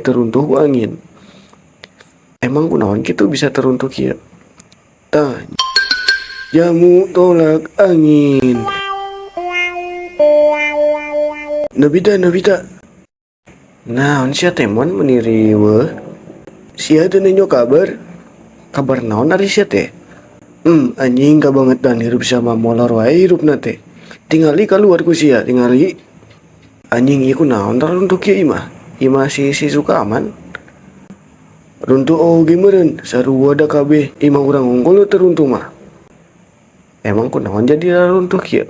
Teruntuh ku angin. Emang kunaon kitu bisa teruntuh kieu? Tah, jamu tolak angin. Nobita, Nobita. Naon sia teh, Mon, meuni riweuh? Sia teu nenjo kabar? Kabar naon ari sia teh? Anjing, kabangetan hirup sia mah, molor wae hirupna teh. Tingali kaluar ku sia, tingali. Anjing, ieu kunaon taruntuh kieu imah? Imah si Shizuka aman? Runtuh oge meureun, sarua da kabeh imah urang hungkul nu teu runtuh mah. Emang kunaon jadi raruntuh kieu?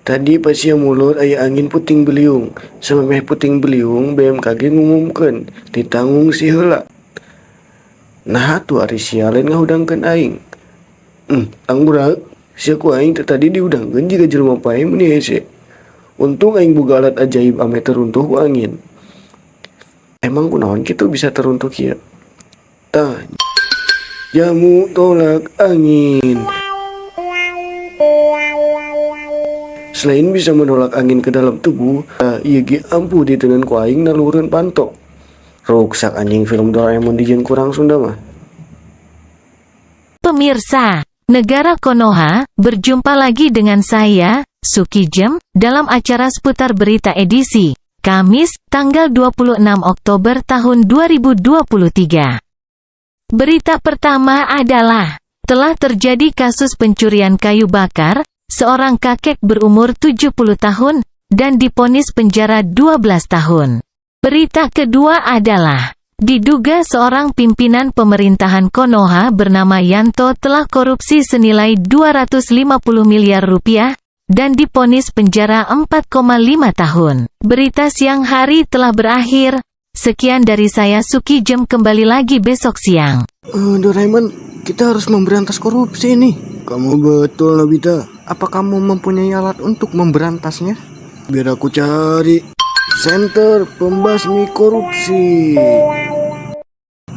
Tadi pas sia mulur aya angin puting beliung. Samemeh puting beliung BMKG ngumumkeun titah ngungsi heula. Naha atuh ari sia lain ngahudangkeun aing? Tanggurak, sia ku aing teh tadi dihudangkeun jiga jelema paeh meuni hese. Untung aing boga alat ajaib ameh teu runtuh ku angin. Emang kunaon kitu bisa teruntuh kieu? Tah, jamu tolak angin. Selain bisa menolak angin ke dalam tubuh, ieu ge ampuh diteundeun ku aing naluhureun panto. Ruksak anjing, film Doraemon dijieun ku urang Sunda mah. Pemirsa, Negara Konoha, berjumpa lagi dengan saya, Sukijem, dalam acara seputar berita edisi Kamis, tanggal 26 Oktober tahun 2023. Berita pertama adalah, telah terjadi kasus pencurian kayu bakar, seorang kakek berumur 70 tahun, dan diponis penjara 12 tahun. Berita kedua adalah, diduga seorang pimpinan pemerintahan Konoha bernama Yanto telah korupsi senilai 250 miliar rupiah, dan diponis penjara 4,5 tahun. Berita siang hari telah berakhir. Sekian dari saya Sukijem, kembali lagi besok siang. Doraemon, kita harus memberantas korupsi ini. Kamu betul, Nobita. Apa kamu mempunyai alat untuk memberantasnya? Biar aku cari. Senter pembasmi korupsi.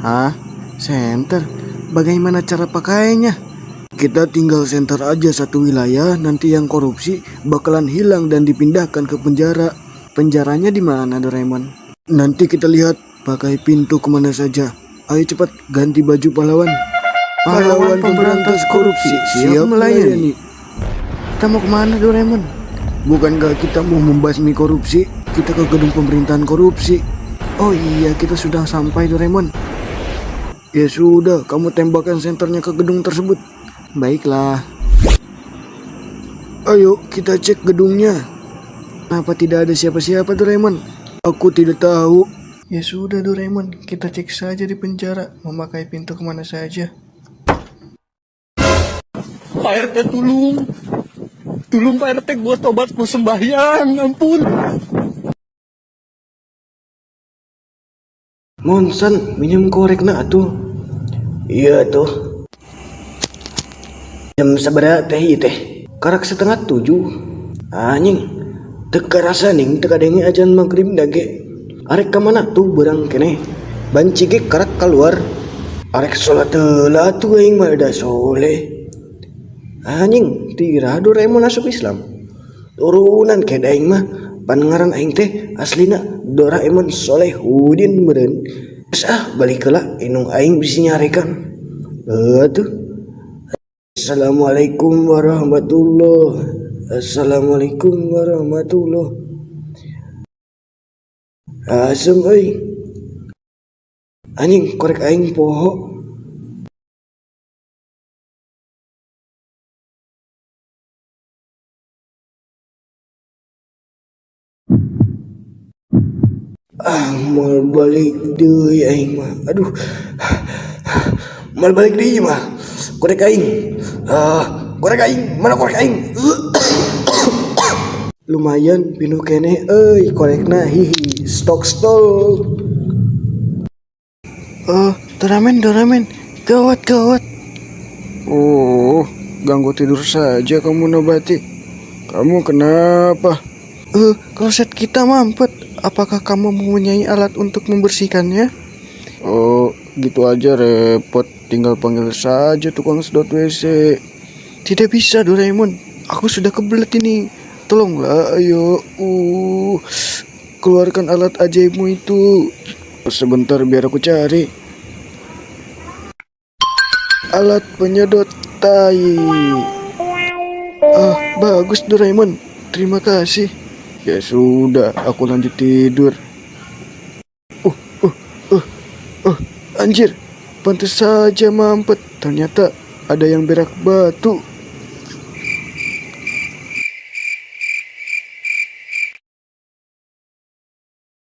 Hah? Senter? Bagaimana cara pakainya? Kita tinggal senter aja satu wilayah, nanti yang korupsi bakalan hilang dan dipindahkan ke penjara. Penjaranya di mana, Doraemon? Nanti kita lihat pakai pintu kemana saja. Ayo cepat ganti baju pahlawan. Pahlawan pemberantas korupsi siap melayani. Kita mau kemana, Doraemon? Bukankah kita mau membasmi korupsi? Kita ke gedung pemerintahan korupsi. Oh iya, kita sudah sampai, Doraemon. Ya sudah, kamu tembakan senternya ke gedung tersebut. Baiklah. Ayo kita cek gedungnya. Kenapa tidak ada siapa-siapa, Doraemon? Aku tidak tahu. Ya sudah, Doraemon, kita cek saja di penjara, memakai pintu kemana saja. Pak RT, tulung. Tulung, Pak RT, gua tobat, gua sembahyang, ampun. Monsan, minum korekna atuh. Iya tuh. Jam sabaraha teh ieu teh? Karak 6.30. Anjing, teu karasa ning teu kadenge ajan maghrib dage. Arek ka mana tuh beurang keneh? Banci ge karak kaluar. Arek salat heula atuh aing mah, da soleh. Anjing, tira Doraemon asup Islam. Turunan ke aing mah, pan ngaran aing teh aslina Doraemon Solehudin meureun. Geus ah, balik heula, indung aing bisi nyarekan. Heuh atuh. Assalamualaikum warahmatullah. Assalamualaikum warahmatullah. Asem euy. Anjing, korek aing poho. Ah, moal balik deui aing mah. Aduh. Moal balik deui mah. Korek aing. Ah, korek aing, mana korek aing? Lumayan pinuh keneh euy korekna, hihi, stok stok. Oh, Doraemon, Doraemon, gawat, gawat. Oh, ganggu tidur saja kamu, Nobati. Kamu kenapa? Kloset kita mampet. Apakah kamu mempunyai alat untuk membersihkannya? Oh, gitu aja repot. Tinggal panggil saja tukang sedot WC. Tidak bisa, Doraemon. Aku sudah kebelet ini. Tolonglah, ayo. Keluarkan alat ajaibmu itu. Sebentar biar aku cari. Alat penyedot tai. Ah, bagus, Doraemon. Terima kasih. Ya sudah, aku lanjut tidur. Anjir. Pantas saja mampet. Ternyata ada yang berak batu.